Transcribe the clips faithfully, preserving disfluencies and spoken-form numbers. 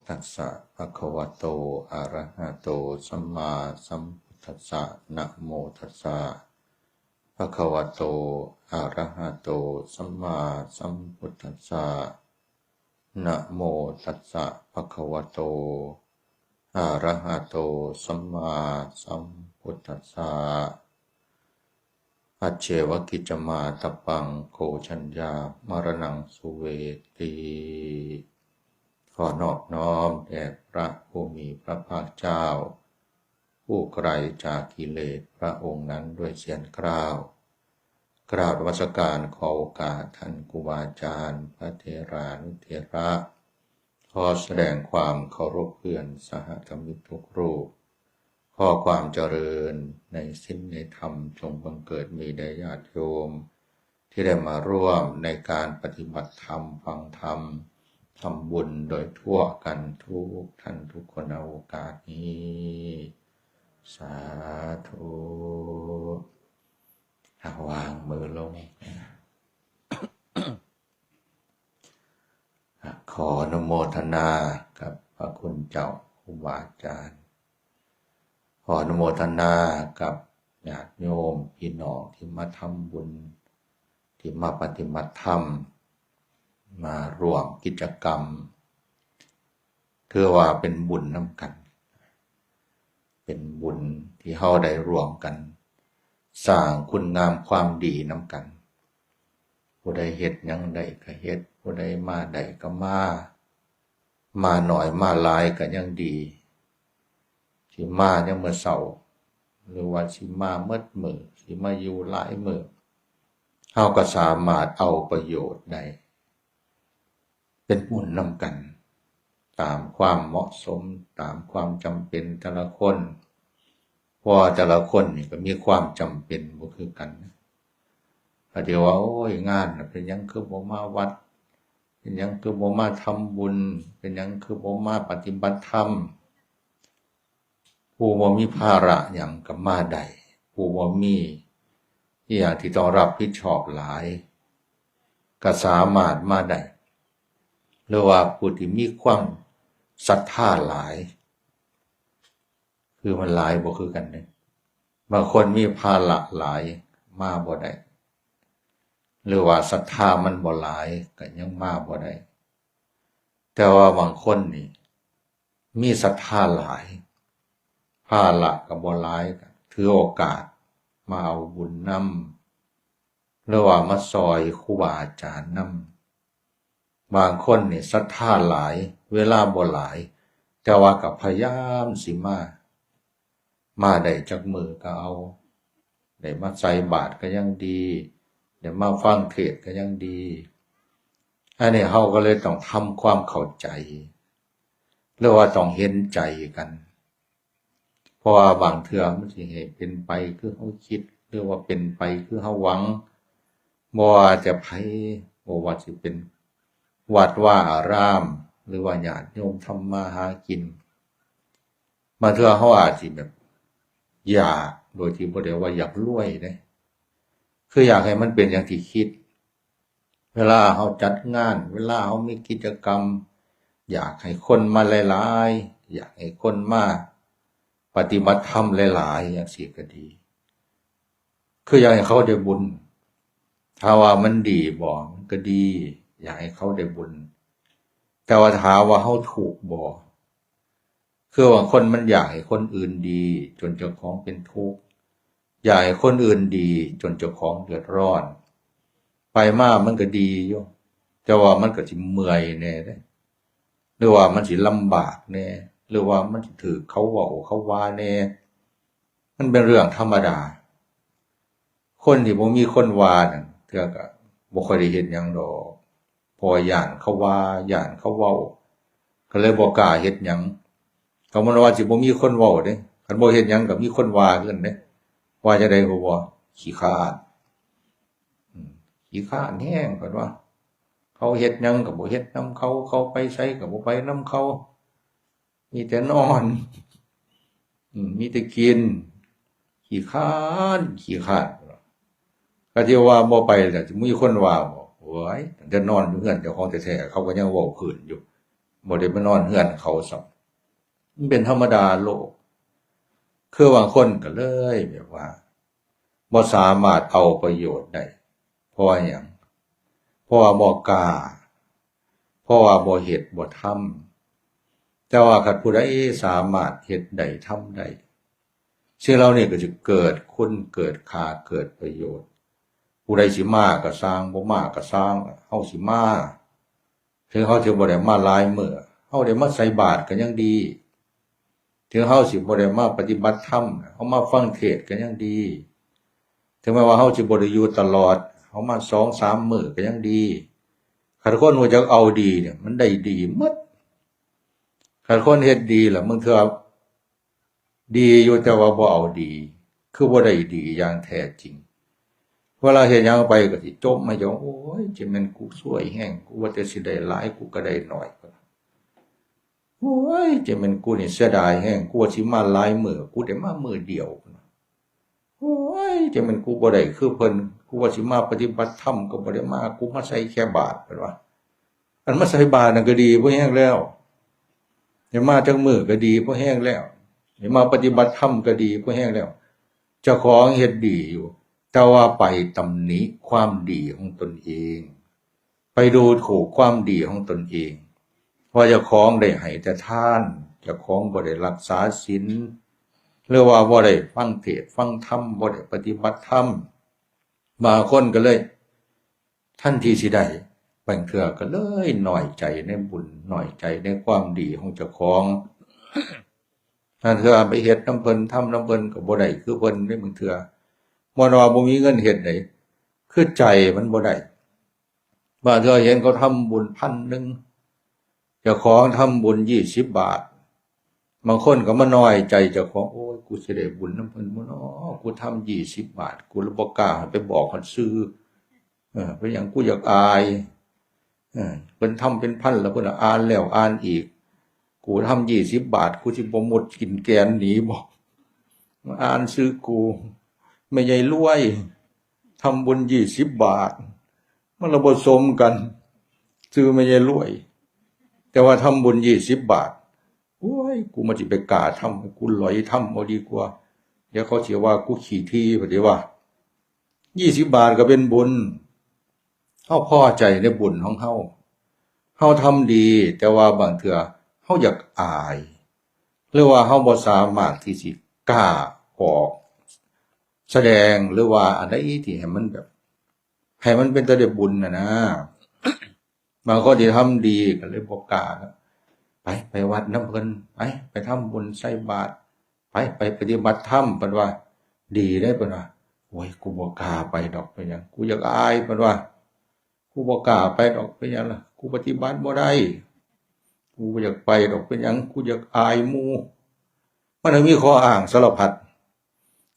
ตัสสะ ภะคะวะโต อะระหะโต สัมมาสัมพุทธัสสะ นะโมตัสสะ ภะคะวะโต อะระหะโต สัมมาสัมพุทธัสสะ นะโมตัสสะ ภะคะวะโต อะระหะโต สัมมาสัมพุทธัสสะ อัจเฉวกิจจมาตปัง โก จัญญา มรณัง สุเวติ ขอนอบน้อมแด่พระผู้มีพระภาคเจ้า ผู้ไกลจากกิเลสพระองค์นั้นด้วยเสียงกล้าว กราบนมัสการขอโอกาสท่านครูบาอาจารย์ พระเถรานุเถระ ขอแสดงความเคารพเพื่อนสหธรรมิกทุกรูป ขอความเจริญในศีลในธรรมจงบังเกิดมีแด่ญาติโยม ที่ได้มาร่วมในการปฏิบัติธรรม ฟังธรรม ทำบุญโดยทั่วกันทุกท่านทุกคนในโอกาสนี้ สาธุ อ่ะ วางมือลง อ่ะ ขออนุโมทนากับพระคุณเจ้าครูบาอาจารย์ ขออนุโมทนากับญาติโยมพี่น้องที่มาทำบุญ ที่มาปฏิบัติธรรม มาร่วมกิจกรรม ถือว่าเป็นบุญนำกัน เป็นบุญที่เฮาได้ร่วมกัน สร้างคุณงามความดีนำกัน ผู้ใดเฮ็ดหยังได้ก็เฮ็ด ผู้ใดมาได้ก็มา มาน้อยมาหลายก็ยังดี สิมายามมื้อเช้า หรือว่าสิมาหมดมื้อ สิมาอยู่หลายมื้อ เฮาก็สามารถเอาประโยชน์ได้ เป็นบุญนำกัน ตามความเหมาะสม ตามความจำเป็นแต่ละคน เพราะว่าแต่ละคนนี่ก็มีความจำเป็นบ่คือกันนะ อาจจะว่า โอ้ย งานน่ะ เป็นหยังคือบ่มาวัด เป็นหยังคือบ่มาทำบุญ เป็นหยังคือบ่มาปฏิบัติธรรม ผู้บ่มีภาระหยังก็มาได้ ผู้บ่มีอิหยังที่ต้องรับผิดชอบหลาย ก็สามารถมาได้ หรือว่าผู้ที่มีความศรัทธาหลาย คือมันหลายบ่คือกันเด้ บางคนมีภาระหลายมาบ่ได้ หรือว่าศรัทธามันบ่หลายก็ยังมาบ่ได้ แต่ว่าบางคนนี่มีศรัทธาหลาย ภาระก็บ่หลาย ก็ถือโอกาสมาเอาบุญนำ หรือว่ามาซอยครูบาอาจารย์นำ บางคนนี่ศรัทธาหลาย เวลาบ่หลาย แต่ว่าก็พยายามสิมา มาได้จักมื้อก็เอา ได้มาใส่บาตรก็ยังดี ได้มาฟังเทศน์ก็ยังดี อันนี้เฮาก็เลยต้องทำความเข้าใจ หรือว่าต้องเห็นใจกัน เพราะว่าบางเทื่อมันสิให้เป็นไปคือเฮาคิด หรือว่าเป็นไปคือเฮาหวัง บ่ว่าจะไผ บ่ว่าสิเป็นวัดวาอาราม หรือว่าญาติโยมทำมาหากิน บางเทื่อเฮาอาจสิแบบ อยาก โดยที่บ่ได้ว่าอยากรวยเด้ คืออยากให้มันเป็นอย่างที่คิด เวลาเฮาจัดงาน เวลาเฮามีกิจกรรม อยากให้คนมาหลายๆ อยากให้คนมาปฏิบัติธรรมหลายๆ จั่งซี้ก็ดี คืออยากให้เขาได้บุญ ถ้าว่ามันดีบ่ มันก็ดี อยากให้เขาได้บุญ แต่ว่าถ้าว่าเฮาถูกบ่ คือบางคนมันอยากให้คนอื่นดี จนเจ้าของเป็นทุกข์ อยากให้คนอื่นดี จนเจ้าของเดือดร้อน ไปมามันก็ดีอยู่ แต่ว่ามันก็สิเมื่อยแหน่เด้ หรือว่ามันสิลำบากแหน่ หรือว่ามันสิถืกเขาเว้าเขาว่าแหน่ มันเป็นเรื่องธรรมดา คนที่บ่มีคนว่านั่น เทื่อก็บ่ค่อยได้เฮ็ดหยังดอก เพราะว่าย้านเขาว่า ย้านเขาเว้า ก็เลยบ่กล้าเฮ็ดหยัง ก็มันว่าสิบ่มีคนเว้าเด้ คันบ่เฮ็ดหยังก็มีคนว่าคือกันเด้ ว่าจั่งใด๋ก็บ่ ขี้คร้าน อืม ขี้คร้านแฮง เพิ่นว่า เขาเฮ็ดหยังก็บ่เฮ็ดนำเขา เขาไปไสก็บ่ไปนำเขา มีแต่นอน อืม มีแต่กิน ขี้คร้าน ขี้คร้าน ก็สิว่าบ่ไปล่ะ สิมีคนว่าบ่ โอ้ย ตั้งแต่นอนอยู่เฮือนเจ้าของแท้ๆ เขาก็ยังเว้าพื้นอยู่ บ่ได้มานอนเฮือนเขาซ้ำ มันเป็นธรรมดาโลก คือบางคนก็เลยแบบว่าบ่สามารถเอาประโยชน์ได้ เพราะว่าหยัง เพราะว่าบ่กล้า เพราะว่าบ่เฮ็ดบ่ทำ แต่ว่าคันผู้ใดสามารถเฮ็ดได้ทำได้ สิ่งเหล่านี้ก็จะเกิดคุณเกิดค่าเกิดประโยชน์ ผู้ใดสิมาก็ซ่าง บ่มาก็ซ่าง เฮาสิมา ถึงเฮาสิบ่ได้มาหลายมื้อ เฮาได้มาใส่บาตรก็ยังดี ถึงเฮาสิบ่ได้มาปฏิบัติธรรม เฮามาฟังเทศน์ก็ยังดี ถึงแม้ว่าเฮาสิบ่ได้อยู่ตลอด เฮามาสองสามมื้อก็ยังดี คันคนรู้จักเอาดีเนี่ย มันได้ดีหมด คันคนเฮ็ดดีล่ะ บางเทื่อ ดีอยู่แต่ว่าบ่เอาดี คือบ่ได้ดีอย่างแท้จริง เวลาเฮ็ดหยังไปก็สิจมมาอยู่ โอ้ย จะแม่นกูซวยแฮง กูว่าแต่สิได้หลาย กูก็ได้น้อย โอ้ย จะแม่นกูนี่เสียดายแฮง กูว่าสิมาหลายมื้อ กูได้มามื้อเดียว โอ้ย จะแม่นกูบ่ได้คือเพิ่น กูว่าสิมาปฏิบัติธรรมก็บ่ได้มา กูมาใส่แค่บาตร เพิ่นว่า อันมาใส่บาตรนั่นก็ดีพอแฮงแล้ว ได้มาจักมื้อก็ดีพอแฮงแล้ว ได้มาปฏิบัติธรรมก็ดีพอแฮงแล้ว เจ้าของเฮ็ดดีอยู่ แต่ว่าไปตำหนิความดีของตนเอง ไปดูถูกความดีของตนเอง ว่าเจ้าของได้ให้แต่ทาน เจ้าของบ่ได้รักษาศีล หรือว่าบ่ได้ฟังเทศน์ฟังธรรม บ่ได้ปฏิบัติธรรม บางคนก็เลย ทันทีสิได้ บางเทื่อก็เลยน้อยใจในบุญ น้อยใจในความดีของเจ้าของ บางเทื่อไปเฮ็ดนำเพิ่น ทำนำเพิ่นก็บ่ได้คือเพิ่นเด้ บางเทื่อ บ่แม่นว่าบ่มีเงินเฮ็ดได๋ คือใจมันบ่ได้ บางเทื่อเห็นเขาทำบุญพันหนึ่ง เจ้าของทำบุญยี่สิบบาท บางคนก็มาน้อยใจเจ้าของ โอ้ย กูสิได้บุญนำเพิ่นบ่น้อ กูทำยี่สิบบาท กูเลยบ่กล้าไปบอกฮอดชื่อ เออ เป็นหยัง กูอยากอาย เออ เพิ่นทำเป็นพันแล้ว เพิ่นอ่านแล้วอ่านอีก กูทำยี่สิบบาท กูสิบ่มุดกินแกนหนีบ่ มาอ่านชื่อกู แม่ใหญ่รวย ทำบุญยี่สิบบาท มันละบ่สมกัน ชื่อแม่ใหญ่รวย แต่ว่าทำบุญยี่สิบบาท โอ้ย กูมาสิไปกล้าทำ กูหลอยทำเอาดีกว่า เดี๋ยวเขาสิว่ากูขี้ถี่ พอดีว่า ยี่สิบบาทก็เป็นบุญ เฮาพอใจในบุญของเฮา เฮาทำดี แต่ว่าบางเทื่อเฮาอยากอาย หรือว่าเฮาบ่สามารถที่สิกล้าออกแสดง หรือว่าอันใดที่ให้มันแบบ ให้มันเป็นตาได้บุญน่ะนะ บางคนที่ทำดีก็เลยบ่กล้า ไป ไปวัดนำเพิ่น ไป ไปทำบุญใส่บาตร ไป ไปปฏิบัติธรรม เพิ่นว่า ดีเด้ เพิ่นว่า โอ้ย กูบ่กล้าไปดอก เป็นหยัง กูอยากอาย เพิ่นว่า กูบ่กล้าไปดอก เป็นหยังล่ะ กูปฏิบัติบ่ได้ กูบ่อยากไปดอก เป็นหยัง กูอยากอายหมู่ มันเลยมีข้ออ้างสารพัด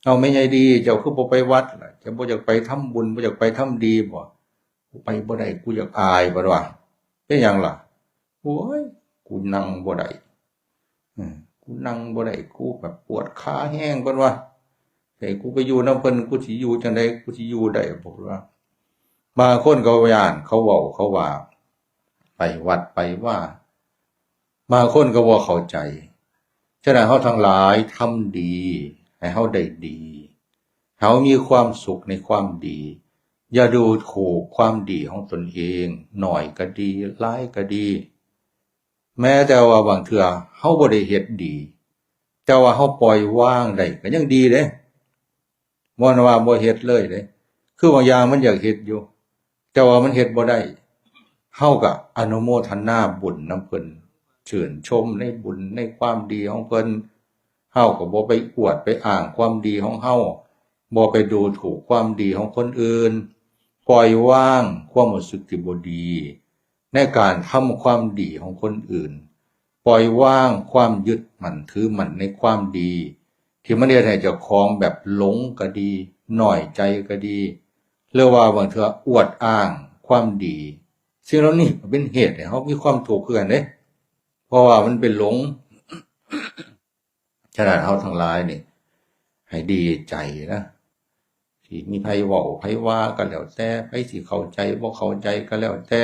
เอาแม่ใหญ่ดี เจ้าคือบ่ไปวัดล่ะ เจ้าบ่อยากไปทำบุญ บ่อยากไปทำดีบ่ กูไปบ่ได้ กูอยากอาย เพิ่นว่า เป็นหยังล่ะ โอ้ย กูนั่งบ่ได้ อืม กูนั่งบ่ได้ กูแบบปวดขาแฮง เพิ่นว่า ให้กูไปอยู่นำเพิ่น กูสิอยู่จั่งใด กูสิอยู่ได้บ่ เพิ่นว่า บางคนเขาย้าน เขาเว้า เขาว่า ไปวัดไปวา บางคนก็บ่เข้าใจ ฉะนั้นเฮาทั้งหลายทำดี ให้เฮาได้ดี ให้เฮามีความสุขในความดี อย่าดูถูกความดีของตนเอง น้อยก็ดี หลายก็ดี แม้แต่ว่าบางเทื่อเฮาบ่ได้เฮ็ดดี แต่ว่าเฮาปล่อยวางได้ก็ยังดีเด้ บ่แม่นว่าบ่เฮ็ดเลยเด้ คือบางอย่างมันอยากเฮ็ดอยู่ แต่ว่ามันเฮ็ดบ่ได้ เฮาก็อนุโมทนาบุญนำเพิ่น ชื่นชมในบุญในความดีของเพิ่น เฮาก็บ่ไปอวดไปอ้างความดีของเฮา บ่ไปดูถูกความดีของคนอื่น ปล่อยวางความรู้สึกที่บ่ดี ในการทำความดีของคนอื่น ปล่อยวางความยึดมั่นถือมั่นในความดี ที่มันเฮ็ดให้เจ้าของแบบหลงก็ดี น้อยใจก็ดี หรือว่าบางเทื่ออวดอ้างความดี สิ่งเหล่านี้ก็เป็นเหตุให้เฮามีความทุกข์คือกันเด้ เพราะว่ามันเป็นหลง ฉะนั้นเฮาทั้งหลายนี่ ให้ดีใจนะ สิมีไผเว้าไผว่าก็แล้วแต่ ไผสิเข้าใจบ่เข้าใจก็แล้วแต่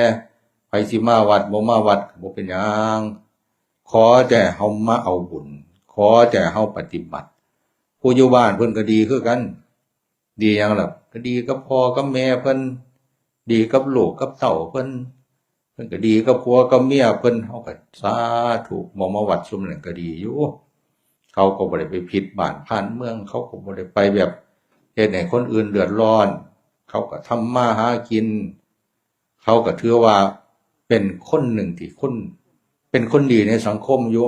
ไผ ไปสิมาวัดบ่มาวัดก็บ่เป็นหยัง ขอแต่เฮามาเอาบุญ ขอแต่เฮาปฏิบัติ ผู้อยู่บ้านเพิ่นก็ดีคือกัน ดีหยังล่ะ ก็ดีกับพ่อกับแม่เพิ่น ดีกับลูกกับเต้าเพิ่น เพิ่นก็ดีกับผัวกับเมียเพิ่น เฮาก็สาธุ บ่มาวัดซุมนั้นก็ดีอยู่ เขาก็บ่ได้ไปผิดบ้านผ่านเมือง เขาก็บ่ได้ไปแบบเฮ็ดให้คนอื่นเดือดร้อน เขาก็ทำมาหากิน เขาก็ถือว่าเป็นคนหนึ่งที่คน เป็นคนดีในสังคมอยู่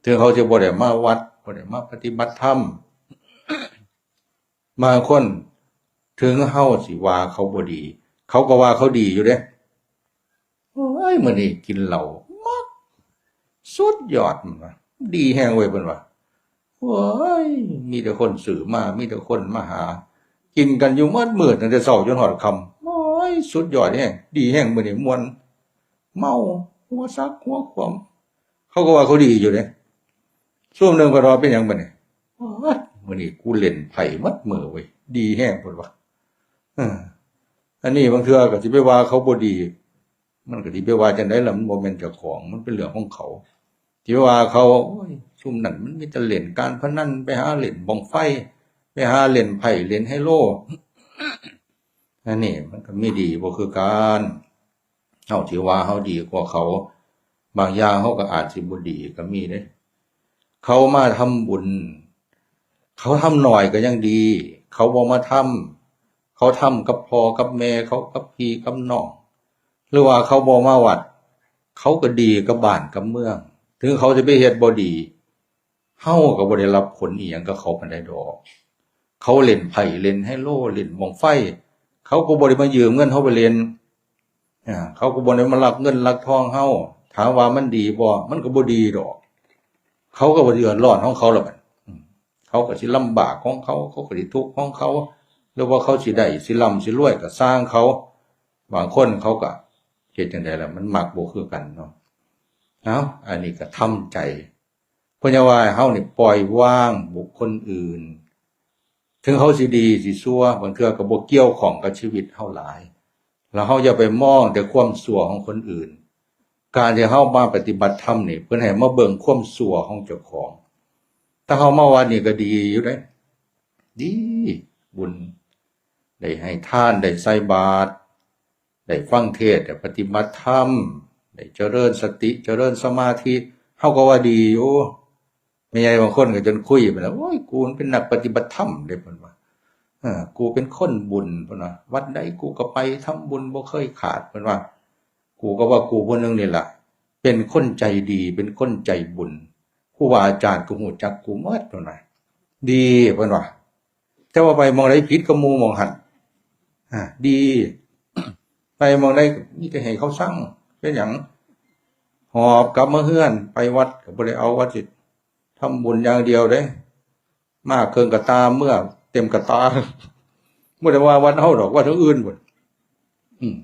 ถึงเขาจะบ่ได้มาวัด บ่ได้มาปฏิบัติธรรม บางคนถึงเฮาสิว่าเขาบ่ดี เขาก็ว่าเขาดีอยู่เด้ โอ้ย มื้อนี้กินเหล้ามัก สุดยอด มันว่า ดีแฮงเว้ย เพิ่นว่า โอ้ย มีแต่คนซื้อมา มีแต่คนมาหา กินกันอยู่หมดมื้อ ตั้งแต่เช้าจนฮอดค่ำ โอ้ย สุดยอดแฮง ดีแฮง มื้อนี้ม่วน เมา หัวสักหัวขวม เขาก็ว่าเขาดีอยู่เด้ ซุมหนึ่งก็ว่าเป็นหยังบัดนี้ โอ้ย มื้อนี้กูเล่นไพ่หมดมื้อเว้ย ดีแฮง เพิ่นว่า เออ อันนี้บางเทื่อก็สิไปว่าเขาบ่ดี มันก็สิไปว่าจั่งใดล่ะ มันบ่แม่นเจ้าของ มันเป็นเรื่องของเขา สิไปว่าเขา โอ้ย ซุมนั้นมันมีแต่เล่นการพนัน ไปหาเล่นบั้งไฟ ไปหาเล่นไพ่เล่นไฮโล อันนี้มันก็มีดีบ่คือกัน เฮาสิว่าเฮาดีกว่าเขา บางอย่างเฮาก็อาจสิบ่ดีก็มีเด้ เขามาทำบุญ เขาทำน้อยก็ยังดี เขาบ่มาทำ เขาทำกับพ่อกับแม่ เขากับพี่กับน้อง หรือว่าเขาบ่มาวัด เขาก็ดีกับบ้านกับเมือง ถึงเขาสิไปเฮ็ดบ่ดี เฮาก็บ่ได้รับผลอิหยังกับเขาปานใดดอก เขาเล่นไพ่เล่นไฮโล เล่นบั้งไฟ เขาก็บ่ได้มายืมเงินเฮาไปเล่น อ่า เขาก็บ่ได้มาลักเงินลักทองเฮา ถามว่ามันดีบ่ มันก็บ่ดีดอก เขาก็บ่เดือดร้อนของเขาล่ะบัด อืม เขาก็สิลำบากของเขา เขาก็สิทุกข์ของเขา หรือว่าเขาสิได้ สิร่ำสิรวยก็ซ่างเขา บางคนเขาก็เฮ็ดจั่งใดล่ะ มันมักบ่คือกันเนาะ เอ้า อันนี้ก็ทำใจ เพิ่นจะว่าให้เฮานี่ปล่อยวางบุคคลอื่น ถึงเขาสิดีสิชั่ว บางเทื่อก็บ่เกี่ยวข้องกับชีวิตเฮาหลาย แล้วเฮาอย่าไปมองแต่ความชั่วของคนอื่น การที่เฮามาปฏิบัติธรรมนี่ เพิ่นให้มาเบิ่งความชั่วของเจ้าของ ถ้าเฮามาวัดนี่ก็ดีอยู่เด้ ดี บุญ ได้ให้ทาน ได้ใส่บาตร ได้ฟังเทศน์ ได้ปฏิบัติธรรม ได้เจริญสติ เจริญสมาธิ เฮาก็ว่าดีอยู่ แม่ใหญ่บางคนก็จนคุยไปแล้ว โอ้ย กูมันเป็นนักปฏิบัติธรรมเด้ เพิ่นว่า เออ กูเป็นคนบุญ เพิ่นว่า วัดใดกูก็ไปทำบุญบ่เคยขาด เพิ่นว่า กูก็ว่ากูผู้หนึ่งนี่ล่ะ เป็นคนใจดี เป็นคนใจบุญ ครูบาอาจารย์ก็ฮู้จักกูหมด เพิ่นว่า ดี เพิ่นว่า แต่ว่าไปหม่องใดผิดกับหมู่หม่องหั่น อ่า ดี ไปหม่องใดก็มีแต่ให้เขาซัง เป็นหยัง หอบกลับมาเฮือน ไปวัดก็บ่ได้เอาว่าสิทำบุญอย่างเดียวเด้ มาเครื่องกระตาเมือเต็มกระตา บ่ได้ว่าวัดเฮาดอก วัดทางอื่นพุ้น อืม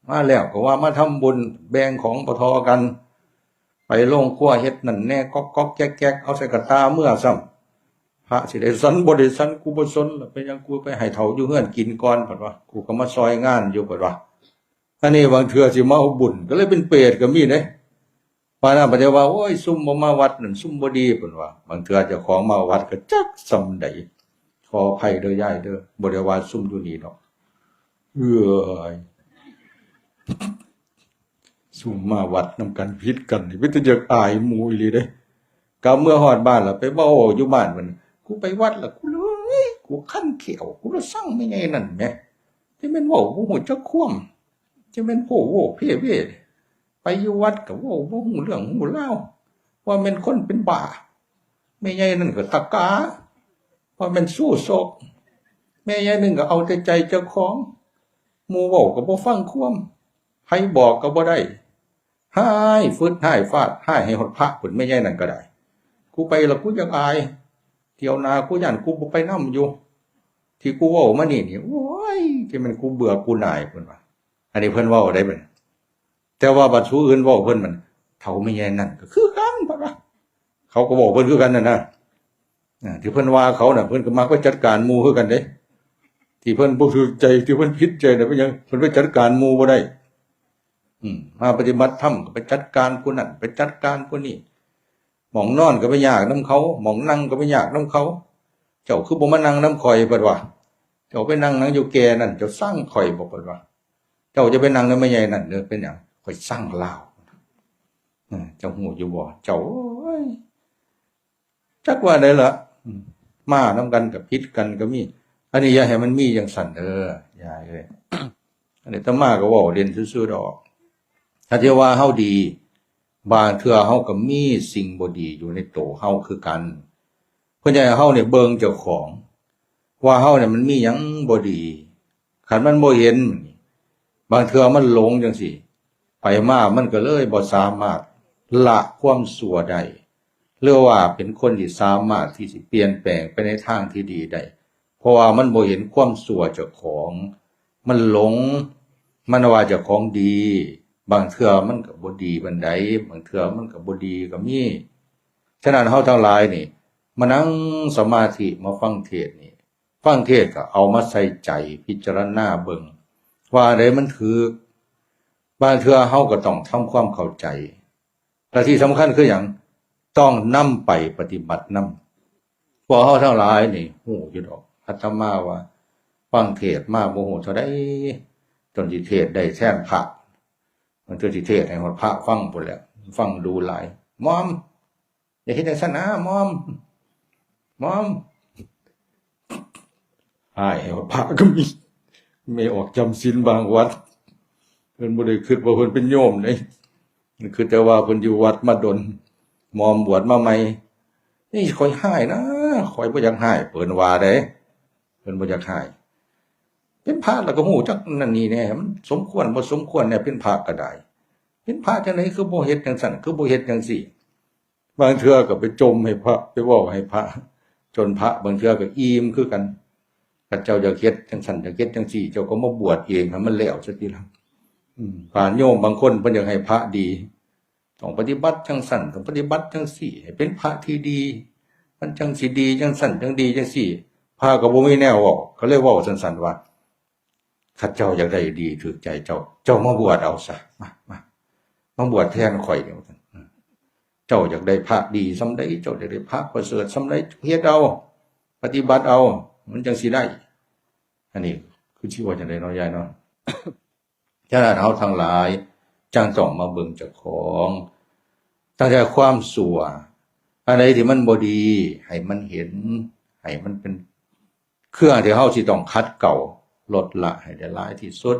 มาแล้วก็ว่ามาทำบุญ แบ่งของบ่ท่อกัน ไปโรงครัวเฮ็ดนั่นแหน่ ก๊อกๆ แก๊กๆ เอาใส่กระตาเมือซ้ำ พระสิได้ฉันบ่ได้ฉัน กูบ่สนล่ะ เป็นหยัง กูไปให้เฒ่าอยู่เฮือนกินก่อน เพิ่นว่า กูก็มาซอยงานอยู่ เพิ่นว่า อันนี้บางเทื่อสิมาเอาบุญ ก็เลยเป็นเปรตก็มีเด้ ปานนั้นเพิ่นจะว่า โอ้ย ซุมบ่มาวัดนั่น ซุมบ่ดี เพิ่นว่า บางเทื่อเจ้าของมาวัดก็จักส่ำใด ขออภัยเด้อยายเด้อ บ่ได้ว่าซุมอยู่นี่ดอก เอ้ย ซุมมาวัดนำกันผิดกันนี่ เป็นตาอยากอายหมู่อีหลีเด้ กลับเมือฮอดบ้านแล้วไปเว้าอยู่บ้านมัน กูไปวัดแล้วกูเลย กูคันแข้ว กูเลยซังแม่ใหญ่นั่นแหม จะแม่นเว้าบ่ฮู้จักความ จะแม่นโพโวเพเว ไปอยู่วัดก็เว้าบ่ฮู้เรื่องฮู้ราว ว่าแม่นคนเป็นบ้า แม่ใหญ่นั่นก็ตะกา ว่าแม่นซู้ซก แม่ใหญ่นั่นก็เอาแต่ใจเจ้าของ หมู่เว้าก็บ่ฟังความ ไผบอกก็บ่ได้ ฮ้ายฟึดฮ้ายฟาด ฮ้ายให้ฮอดพระพุ้น แม่ใหญ่นั่นก็ได้ กูไปแล้วกูอยากอาย เที่ยวหน้ากูย้านกูบ่ไปนำอยู่ ที่กูเว้ามานี่นี่ โอ้ย จะแม่นกูเบื่อกูหน่าย เพิ่นว่า อันนี้เพิ่นเว้าได้บัดนี้ แต่ว่าบัดผู้อื่นเว้าเพิ่นมัน เฒ่าแม่ใหญ่นั่นก็คือกัน เพิ่นว่า เขาก็เว้าเพิ่นคือกันนั่นนะ อ่า ที่เพิ่นว่าเขาน่ะ เพิ่นก็มักไปจัดการหมู่คือกันเด้ ที่เพิ่นบ่ถูกใจ ที่เพิ่นผิดใจน่ะ เป็นหยัง เพิ่นไปจัดการหมู่บ่ได้ อืม มาปฏิบัติธรรมก็ไปจัดการผู้นั้น ไปจัดการผู้นี้ หม่องนอนก็ไปยากนำเขา หม่องนั่งก็ไปยากนำเขา เจ้าคือบ่มานั่งนำข่อย เพิ่นว่า เจ้าไปนั่งหยังอยู่แก่นั่น เจ้าซังข่อยบ่ เพิ่นว่า เจ้าจะไปนั่งนำแม่ใหญ่นั่นเด้อ เป็นหยัง ข่อยซังลาว เออ เจ้าฮู้อยู่บ่ เจ้า โอ้ย จักว่าได๋ล่ะ อืม มานำกันก็ผิดกันก็มี อันนี้อย่าให้มันมีจั่งซั้นเด้อ ยายเอ้ย อันนี้อาตมาก็เว้าเล่นซื่อๆดอก ถ้าที่ว่าเฮาดี บางเทื่อเฮาก็มีสิ่งบ่ดีอยู่ในโตเฮาคือกัน เพิ่นอยากให้เฮาเนี่ยเบิ่งเจ้าของ ว่าเฮาเนี่ยมันมีหยังบ่ดี คันมันบ่เห็น บางเทื่อมันหลงจั่งซี้ ไปมามันก็เลยบ่สามารถละความชั่วได้ หรือว่าเป็นคนที่สามารถที่สิเปลี่ยนแปลงไปในทางที่ดีได้ เพราะว่ามันบ่เห็นความชั่วเจ้าของ มันหลง มันว่าเจ้าของดี บางเทื่อมันก็บ่ดีปานใด บางเทื่อมันก็บ่ดีก็มี ฉะนั้นเฮาทั้งหลายนี่ มานั่งสมาธิ มาฟังเทศน์นี่ ฟังเทศน์ก็เอามาใส่ใจพิจารณาเบิ่ง ว่าอันใดมันถูก บางเทื่อเฮาก็ต้องทำความเข้าใจ และที่สำคัญคือหยัง ต้องนำไปปฏิบัตินำ พวกเฮาทั้งหลายนี่ฮู้อยู่ดอก อาตมาว่าฟังเทศน์มาบ่ฮู้เท่าใด จนสิเทศน์ได้แทนพระ มันจนสิเทศน์ให้ฮอดพระฟังพู้นแหละ ฟังดูหลาย มอม อย่าเฮ็ดจั่งซั้นนะ มอม มอม ฮ้ายให้ฮอดพระก็มี แม่ออกจำศีลบางวัด เพิ่นบ่ได้คิดว่าเพิ่นเป็นโยมเด้ คิดแต่ว่าเพิ่นอยู่วัดมาดน มอมบวชมาใหม่ นี่ข่อยฮ้ายนะ ข่อยบ่อยากฮ้าย เพิ่นว่าเด้ เพิ่นบ่อยากฮ้าย เป็นพระแล้วก็ฮู้จักนั่นนี่แน่ มันสมควรบ่สมควรแน่ เป็นพระก็ได้ เป็นพระจั่งใดคือบ่เฮ็ดจั่งซั้น คือบ่เฮ็ดจั่งซี้ บางเทื่อก็ไปจ่มให้พระ ไปเว้าให้พระ จนพระบางเทื่อก็อิ่มคือกัน คันเจ้าอยากเฮ็ดจั่งซั้น อยากเฮ็ดจั่งซี้ เจ้าก็มาบวชเองให้มันแล้วซะทีหลัง อืม พระโยมบางคนเพิ่นอยากให้พระดี ต้องปฏิบัติจั่งซั้น ต้องปฏิบัติจั่งซี้ ให้เป็นพระที่ดี มันจั่งสิดีจั่งซั้นจั่งดีจั่งซี้ พระก็บ่มีแนวเว้า ก็เลยเว้าสั้นๆว่า คันเจ้าอยากได้ดีถูกใจเจ้า เจ้ามาบวชเอาซะ มา มา มาบวชแทนข่อยเดี๋ยว เจ้าอยากได้พระดีส่ำใด เจ้าอยากได้พระประเสริฐส่ำใด เฮ็ดเอา ปฏิบัติเอา มันจั่งสิได้ อันนี้คือสิว่าจั่งใดเนาะ ยายเนาะ ฉะนั้นเฮาทั้งหลายจั่งต้องมาเบิ่งเจ้าของ ตั้งแต่ความชั่ว อันใดที่มันบ่ดี ให้มันเห็น ให้มันเป็นเครื่องที่เฮาสิต้องขัดเกลา ลดละให้ได้หลายที่สุด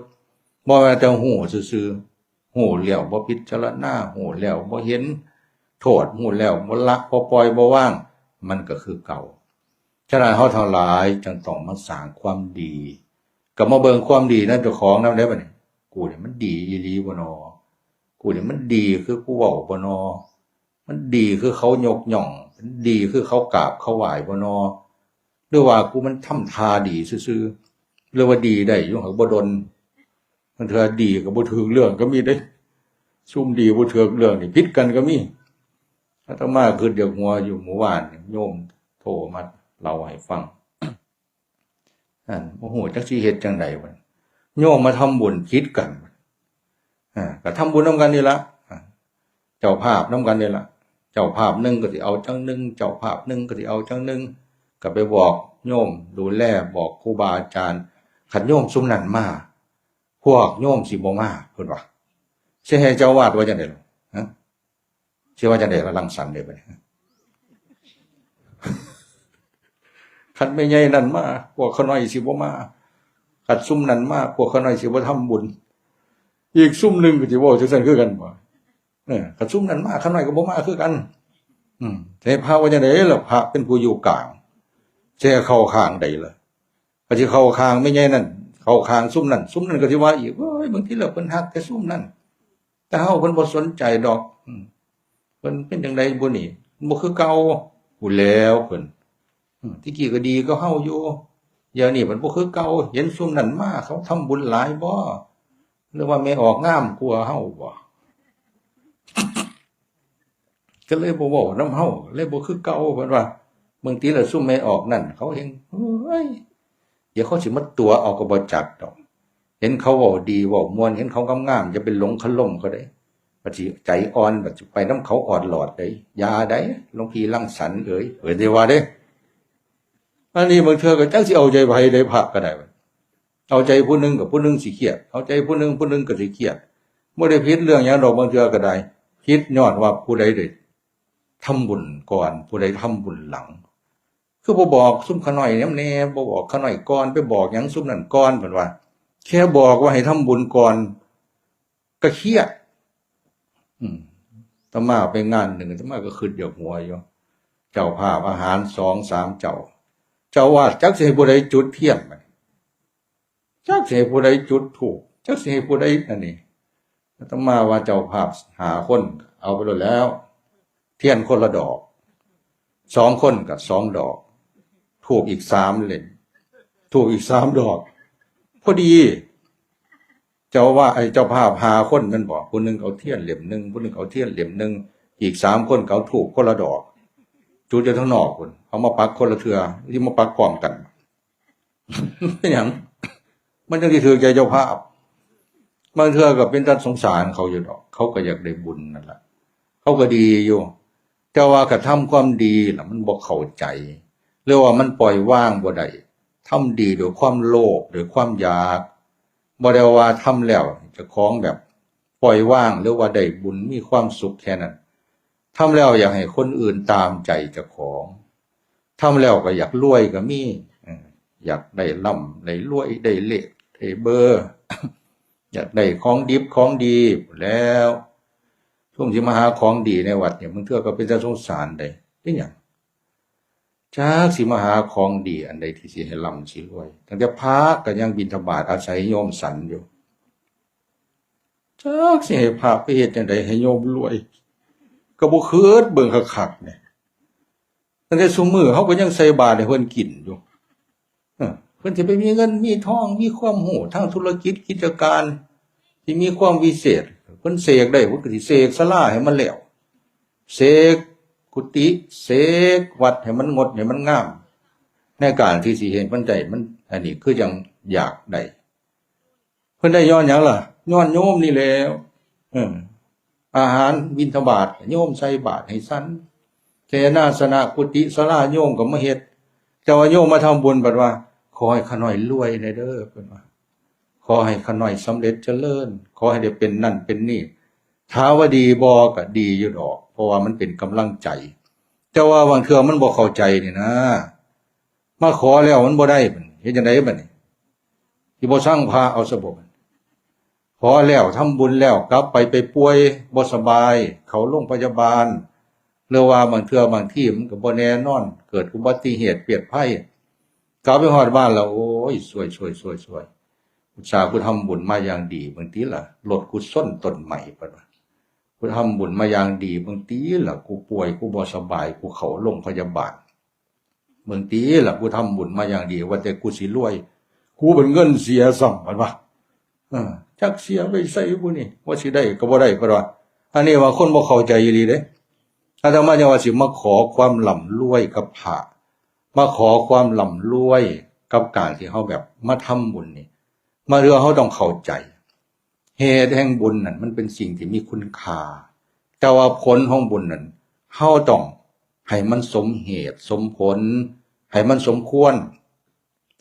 บ่แม่นแต่ฮู้ซื่อๆ ฮู้แล้วบ่พิจารณา ฮู้แล้วบ่เห็นโทษ ฮู้แล้วบ่ละ บ่ปล่อย บ่วาง มันก็คือเก่า ฉะนั้นเฮาทั้งหลายจั่งต้องมาสร้างความดี ก็มาเบิ่งความดีในเจ้าของนำเด้บัดนี้ กูนี่มันดีอีหลีบ่นอ กูนี่มันดีคือกูเว้าบ่นอ มันดีคือเขายกย่อง มันดีคือเขากราบเขาไหว้บ่นอ หรือว่ากูมันทำท่าดีซื่อๆ หรือว่าดีได้อยู่ หากบ่ดน บางเทื่อดีก็บ่ถูกเรื่องก็มีเด้ ซุมดีบ่ถูกเรื่องนี่ผิดกันก็มี อาตมาคิดอยากหัวอยู่ เมื่อวานนี่โยมโทรมาเล่าให้ฟัง อัน โอ้โห จักสิเฮ็ดจั่งใดวะ โยมมาทำบุญผิดกัน อ่า ก็ทำบุญนำกันนี่ละ อ่า เจ้าภาพนำกันนี่ละ เจ้าภาพหนึ่งก็สิเอาจั่งหนึ่ง เจ้าภาพหนึ่งก็สิเอาจั่งหนึ่ง ก็ไปบอกโยมดูแล บอกครูบาอาจารย์ คันโยมซุมนั้นมา พวกโยมสิบ่มา เพิ่นว่า สิให้เจ้าอาวาสว่าจั่งใดล่ะ ฮะ สิว่าจั่งใดล่ะ รังสรรค์เด้บัดนี้ คันแม่ใหญ่นั่นมา พวกข้าน้อยสิบ่มา คันซุมนั้นมา พวกข้าน้อยสิบ่ทำบุญ อีกซุมหนึ่งก็สิเว้าจั่งซั้นคือกันบ่ เออ คันซุมนั้นมา ข้าน้อยก็บ่มาคือกัน อืม แต่พระว่าจั่งใดล่ะ พระเป็นผู้อยู่กลาง สิเข้าข้างใดล่ะ ก็สิเข้าข้างแม่ใหญ่นั่น เข้าข้างซุมนั้น ซุมนั้นก็สิว่าอีก โอ้ย บางทีแล้วเพิ่นฮักแต่ซุมนั้น แต่เฮาเพิ่นบ่สนใจดอก อืม เพิ่นเป็นจั่งใดบุนี่ บ่คือเก่า พู้นแหล้วเพิ่น อืม แต่กี้ก็ดีกว่าเฮาอยู่ เดี๋ยวนี้เพิ่นบ่คือเก่า เห็นซุมนั้นมา เขาทำบุญหลายบ่ หรือว่าแม่ออกงามกว่าเฮาบ่ ก็เลยบ่เว้านำเฮา เลยบ่คือเก่า เพิ่นว่า บางทีแล้วซุมแม่ออกนั่น เขาแฮ่ง เฮ้ย เดี๋ยวเขาสิมาตั๋วเอาก็บ่จักดอก เห็นเขาเว้าดีเว้าม่วน เห็นเขางามๆ อย่าไปหลงคารมเขาเด้ บัดสิใจอ่อน บัดสิไปนำเขาออดหลอดเด้ อย่าเด้ หลวงพี่รังสรรค์เอ๋ย เพิ่นสิว่าเด้ อันนี้บางเทื่อก็จักสิเอาใจไผเด้ พระก็ได้ เอาใจผู้หนึ่งกับผู้หนึ่งสิเครียด เอาใจผู้หนึ่งผู้หนึ่งก็สิเครียด บ่ได้ผิดเรื่องหยังดอก บางเทื่อก็ได้ ผิดย้อนว่าผู้ใดได้ทำบุญก่อน ผู้ใดทำบุญหลัง คือบ่บอกซุมข้าน้อยนำแหน่ บ่บอกข้าน้อยก่อน ไปบอกหยังซุมนั้นก่อน เพิ่นว่า แค่บอกว่าให้ทำบุญก่อน ก็เครียด อืม อาตมาไปงานหนึ่ง อาตมาก็คิดอยากหัวอยู่ เจ้าภาพอาหารสองสามเจ้า เจ้าอาวาสจักสิให้ผู้ใดจุดเทียน จักสิให้ผู้ใดจุดธูป จักสิให้ผู้ใดอันนี้ อาตมาว่าเจ้าภาพห้าคน เอาไปโลดแล้ว เทียนคนละดอก สองคนก็สองดอก ธูปอีกสามเล่ม ธูปอีกสามดอก พอดี เจ้าว่าไอ้เจ้าภาพห้าคนแม่นบ่ ผู้หนึ่งเอาเทียนเล่มหนึ่ง ผู้หนึ่งเอาเทียนเล่มหนึ่ง อีกสามคนก็เอาธูปคนละดอก จุดอยู่ทางนอกพุ้น เอามาปักคนละเทื่อ สิมาปักพร้อมกัน เป็นหยัง มันจั่งสิถืกใจเจ้าภาพ บางเทื่อก็เป็นตาสงสารเขาอยู่ดอก เขาก็อยากได้บุญนั่นล่ะ เขาก็ดีอยู่ แต่ว่ากระทำความดีล่ะ มันบ่เข้าใจ หรือว่ามันปล่อยวางบ่ได้ ทำดีด้วยความโลภ ด้วยความอยาก บ่ได้ว่าทำแล้วเจ้าของแบบปล่อยวาง หรือว่าได้บุญมีความสุขแค่นั้น ทำแล้วอยากให้คนอื่นตามใจเจ้าของ ทำแล้วก็อยากรวยก็มี เออ อยากได้ร่ำได้รวย ได้เลขได้เบอร์ อยากได้ของดิบของดีแล้ว ซุมสิมาหาของดีในวัดเนี่ย บางเทื่อก็เป็นตาสงสารเด้ เป็นหยัง จักสิมาหาของดีอันใดที่สิให้ร่ำสิรวย ตั้งแต่พระก็ยังบิณฑบาตอาศัยโยมฉันอยู่ จักสิให้พระไปเฮ็ดจั่งใดให้โยมรวย ก็บ่คิดเบิ่งคักๆ เนี่ย ตั้งแต่ซุมื้อเขาก็ยังใส่บาตรให้เพิ่นกินอยู่ เออ เพิ่นสิไปมีเงินมีทอง มีความรู้ทางธุรกิจกิจการ ที่มีความวิเศษ เพิ่นเสกได้ เพิ่นก็สิเสกศาลาให้มันแล้ว เสกกุฏิ เสกวัดให้มันงดให้มันงาม ในการที่สิเฮ็ดมันได้ มัน อันนี้คือยังอยากได้ เพิ่นได้ย้อนหยังล่ะ ย้อนโยมนี่แหล้ว เออ อาหารบิณฑบาต โยมใส่บาตรให้ฉัน เสนาสนะกุฏิศาลาโยมก็มาเฮ็ด แต่ว่าโยมมาทำบุญบัดว่า ขอให้ข้าน้อยรวยแหน่เด้อ เพิ่นว่า ขอให้ข้าน้อยสำเร็จเจริญ ขอให้ได้เป็นนั่นเป็นนี่ ถามว่าดีบ่ ก็ดีอยู่ดอก เพราะว่ามันเป็นกำลังใจ แต่ว่าบางเทื่อมันบ่เข้าใจนี่นะ มาขอแล้วมันบ่ได้ เฮ็ดจั่งใดบัดนี้ สิบ่ซังพระเอาซะบ่ ขอแล้วทำบุญแล้วกลับไป ไปป่วยบ่สบาย เข้าโรงพยาบาล หรือว่าบางเทื่อบางทีมันก็บ่แน่นอน เกิดอุบัติเหตุเวียดภัย กลับไปฮอดบ้านแล้ว โอ้ย ซวย ซวย ซวย ซวย อุตส่าห์กูทำบุญมาอย่างดี บางทีล่ะ รถกูชนต้นไม้ เพิ่นว่า กูทำบุญมาอย่างดี บางทีล่ะ กูป่วย กูบ่สบาย กูเข้าโรงพยาบาล บางทีล่ะ กูทำบุญมาอย่างดี ว่าแต่กูสิรวย กูเป็นเงินเสียซ้ำ เพิ่นว่า เออ จักเสียไปใส่บุนี่ ว่าสิได้ก็บ่ได้ เพิ่นว่า อันนี้ว่าคนบ่เข้าใจอีหลีเด้ อาตมาจั่งว่าสิมาขอความร่ำรวยกับพระ มาขอความร่ำรวยกับการที่เฮาแบบมาทำบุญนี่ มาเทื่อเฮาต้องเข้าใจ เหตุแห่งบุญนั่นมันเป็นสิ่งที่มีคุณค่า แต่ว่าผลของบุญนั่น เฮาต้องให้มันสมเหตุสมผล ให้มันสมควร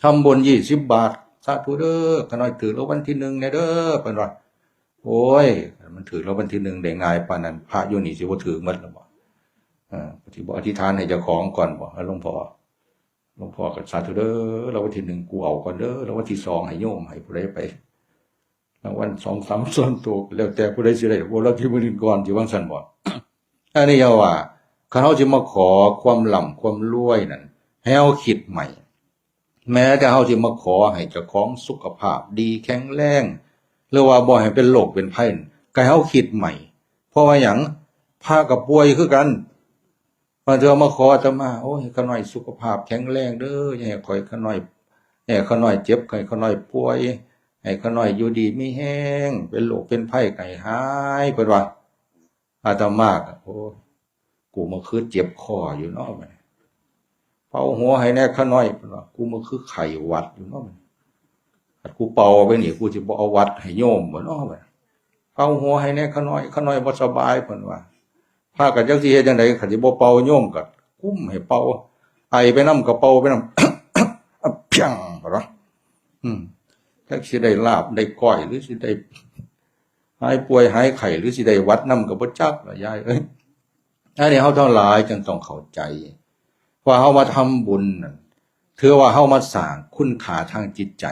ทำบุญยี่สิบบาท สาธุเด้อ ข้าน้อยถืกรางวัลที่หนึ่งแหน่เด้อ เพิ่นว่า โอ้ย มันถืกรางวัลที่หนึ่งได้ง่ายปานนั้น พระอยู่นี่สิบ่ถืกหมดแล้วบ่ เออ สิบ่อธิษฐานให้เจ้าของก่อนบ่ หลวงพ่อ หลวงพ่อก็สาธุเด้อ รางวัลที่หนึ่งกูเอาก่อนเด้อ รางวัลที่สองให้โยม ให้ผู้ใดไป รางวัลสองสามส่วนตัว แล้วแต่ผู้ใดสิได้ บ่ รางวัลที่หนึ่งก่อน สิว่าซั่นบ่ อันนี้อย่าว่า คันเฮาสิมาขอความร่ำความรวยนั่น ให้เฮาคิดใหม่ แม้แต่เฮาสิมาขอให้เจ้าของสุขภาพดีแข็งแรง หรือว่าบ่ให้เป็นโรคเป็นภัยนั่น ก็ให้เฮาคิดใหม่ เพราะว่าหยัง พระก็ป่วยคือกัน บางเทื่อมาขออาตมา โอ้ย ให้ข้าน้อยสุขภาพแข็งแรงเด้อ อย่าให้ข้อยข้าน้อย อย่าให้ข้าน้อยเจ็บ ให้ข้าน้อยป่วย ให้ข้าน้อยอยู่ดีมีแฮง เป็นโรคเป็นภัยก็ให้หาย เพิ่นว่า อาตมาก็ โอ้ย กูมาคือเจ็บคออยู่เนาะ เป่าหัวให้แหน่ข้าน้อย เพิ่นว่า กูมาคือไข้หวัดอยู่เนาะ คันกูเป่าไปนี่ กูสิบ่เอาวัดให้โยมบ่เนาะ เป่าหัวให้แหน่ข้าน้อย ข้าน้อยบ่สบาย เพิ่นว่า พากันจักสิเฮ็ดจั่งใด คันสิบ่เป่า โยมก็กุมให้เป่า ไอไปนำก็เป่าไปนำ เพียง เพิ่นว่า อืม จักสิได้ลาบได้ก้อย หรือสิได้หายป่วยหายไข้ หรือสิได้หวัดนำก็บ่จักล่ะยายเอ้ย อันนี้เฮาทั้งหลายจึงต้องเข้าใจ ว่าเฮามาทำบุญนั่น ถือว่าเฮามาสร้างคุณค่าทางจิตใจ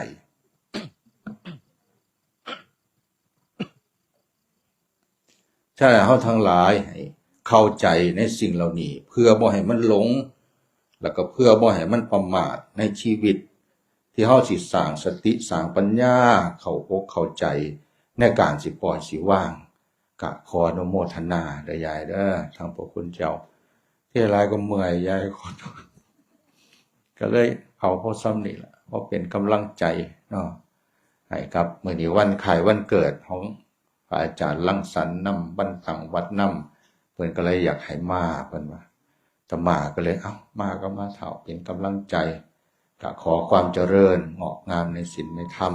ฉะนั้นเฮาทั้งหลายให้เข้าใจในสิ่งเหล่านี้ เพื่อบ่ให้มันหลง แล้วก็เพื่อบ่ให้มันประมาทในชีวิต ที่เฮาสิสร้างสติสร้างปัญญา เข้าอกเข้าใจในการสิปล่อยสิวาง ก็ขออนุโมทนาเด้อยายเด้อ ทั้งพระคุณเจ้า เทศน์หลายก็เมื่อยยายขอโทษ ก็เลยเอาพอส่ำนี้ล่ะ พอเป็นกำลังใจเนาะ ให้กับมื้อนี้วันคล้ายวันเกิดของพระอาจารย์รังสรรค์นำ วันตั้งวัดนำ เพิ่นก็เลยอยากให้มา เพิ่นว่า อาตมาก็เลย เอ้า มาก็มาเถาะ เป็นกำลังใจ ก็ขอความเจริญงอกงามในศีลในธรรม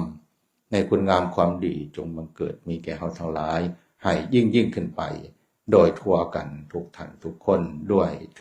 ในคุณงามความดีจงบังเกิดมีแก่เฮาทั้งหลาย ให้ยิ่งยิ่งขึ้นไป โดยทั่วกันทุกท่านทุกคนด้วยเท